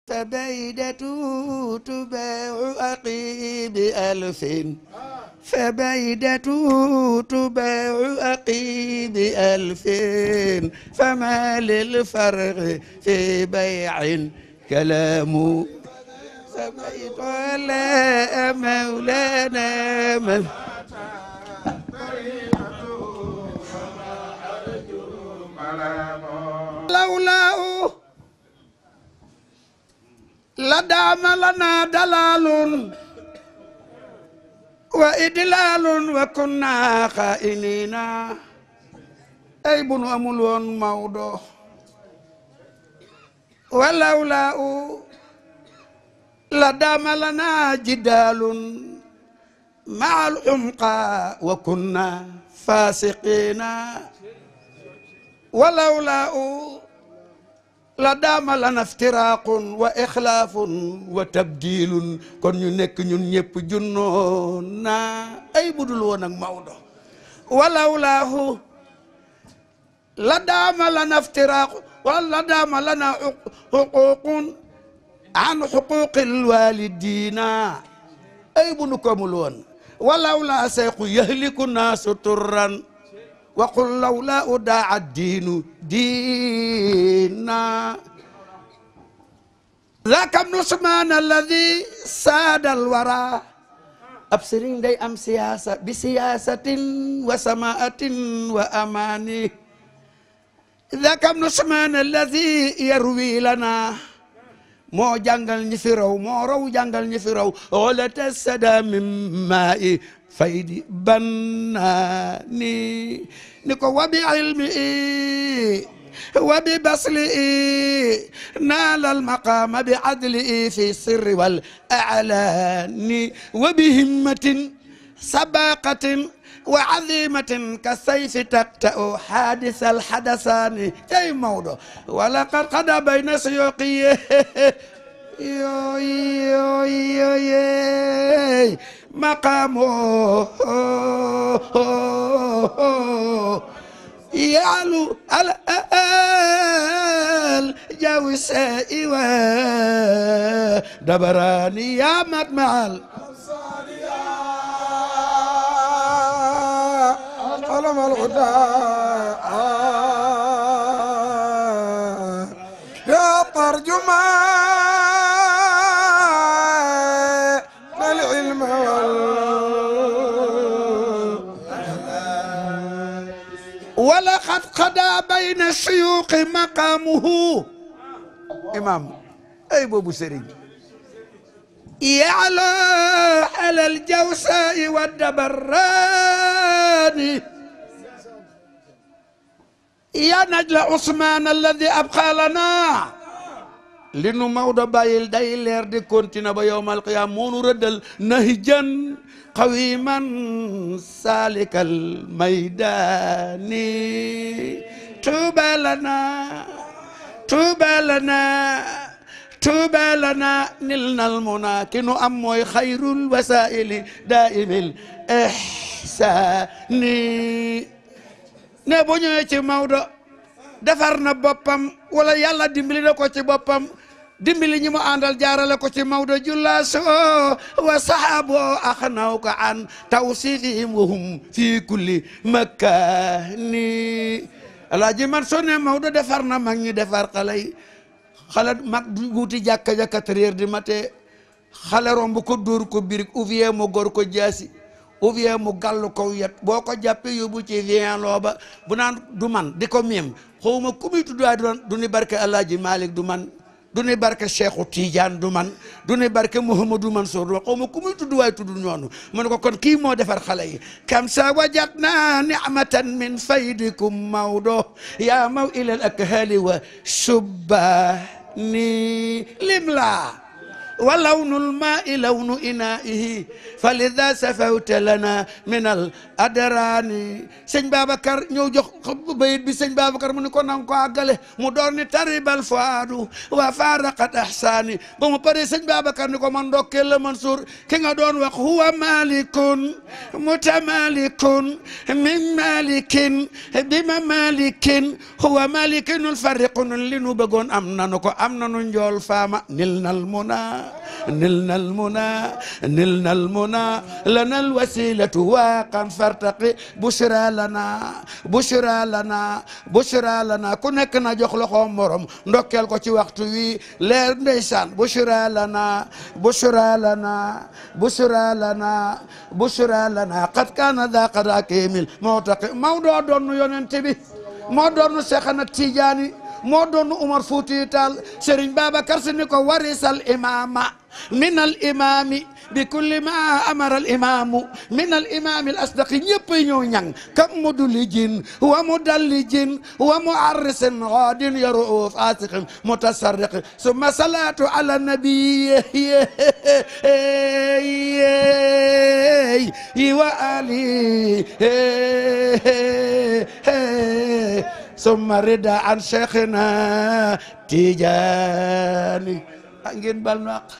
فبيدة تباع أقي ب1000 فبيدة تباع أقي ب1000 فما للفرق في بيع كلام سميت ولا مولانا من لولاه لدام لنا دلال وإدلال وكنا خائنين أي بن أمولون موضوع ولولاه لدام لنا جدال مع الحمقى وكنا فاسقين ولولاه لدام لنا افتراق وإخلاف وتبديل كون ñu nekk ñun ñëpp junnoon naa ay budul woon ak Maodo ولولاه لدام لنا افتراق ولدام لنا حقوق عن حقوق الوالدين أي بنكم لون ولولا سيق يهلك الناس ترا وقل لولا أداع الدين دينا ذاك ابن عثمان الذي ساد الورى أبصرين دي أم سياسة بسياسة وسماءة وأماني ذاك ابن عثمان الذي يروي لنا moo jàngal ñi fi raw moo raw jàngal ñi fi raw olata sada min maa'i faydi bannaani ni ko wa bi ilmi wa bi basli naala almaqaama bi adli fi sirri wal a'laani wa bi himmatin sabaqatin وعظيمة كالسيف تقطع حادث الحدثان جاي موضوع ولقد قضى بين سيوقيه مقامه يعلو الجو السائي دبراني يا مدمع علم الهدى يا ترجمان العلم ولقد قضى بين الشيوخ مقامه إمام أي بابو سرين يعلى على الجوساء والدبران يا نجل عثمان الذي أبقى لنا لنو موضع بايل داي لير دي كونتينا بيوم القيامة مونو ردل نهجا قويما سالك الميدان توبى لنا توبى لنا توبى لنا نلنا المنى كنو أموي خير الوسائل دائم الإحسان ne boo ñëwee ci Maodo defar na boppam wala yàlla dimbali na ko ci boppam dimbali ñi mu àndal jaarale ko ci Maodo jullaaso wa sahaabo axnaw ka an tawsifihim wa hum fi kulli makani alaaji man soo ne Maodo defar na mag ñi defar xale yi xale mag wuti jàkka ja 4 heures du matin xale romb ko dóor ko birig ouvrier mu gor ko jaasi ouvrier mu gàllu ko yet boo ko jàppee yóbbu ci vien looba bu naan du man di ko miim xawma ku muy tudd waay du ni barke Alaaji Malik du man du ni barke Cheikhu Tidiane du man du ni barke Mouhamadou Mansour du man xawma ku muy tudd waay tudd ñoonu mu ne ko kon kii moo defar xale yi kam sa wajatna ni'matan min faydikum Maodo yaa maw ilal akhali wa subbani lim la ولون الماء لون إنائه فلذا سفوت لنا من الأدران sëñ Babacar ñëw jox bayit bi sëñ Babacar mu ni ko nang ko àggale mu door ni taribal fuadu wa faraqat ahsani ba mu pare sëñ Babacar ni ko man ndokkeel la Mansour ki nga doon wax huwa malikun mutamalikun min malikin bima malikin huwa malikun farriqun li nu bëggoon am nanu ko am nanu njool faama nilna almuna نلنا المنى نلنا المنى لنا الوسيلة واقا فارتقي بشرى لنا بشرى لنا بشرى لنا كنك نجوخ لخوم مرم ndokkeel ko ci waxtu wi leer ndeysaan بشرى لنا بشرى لنا بشرى لنا بشرى لنا قد كان ذا قد كامل معتقي موضوع دون يونت bi moo doon Seexna Tijaani moo doon Umar Fuuti Taal Serigne Babacar Si ni ko warisal imaama min al imaami bi kulli ma amara al imaamu min al imaami al asdaqi ñëpp ñëw ñang kam mudulijin wa mudallijin wa muarrisin gaadin yaru faasiqin mutasarriqin summa salaatu ala nabi wa ali ثم رضا عن شيخنا تيجاني ngeen bal na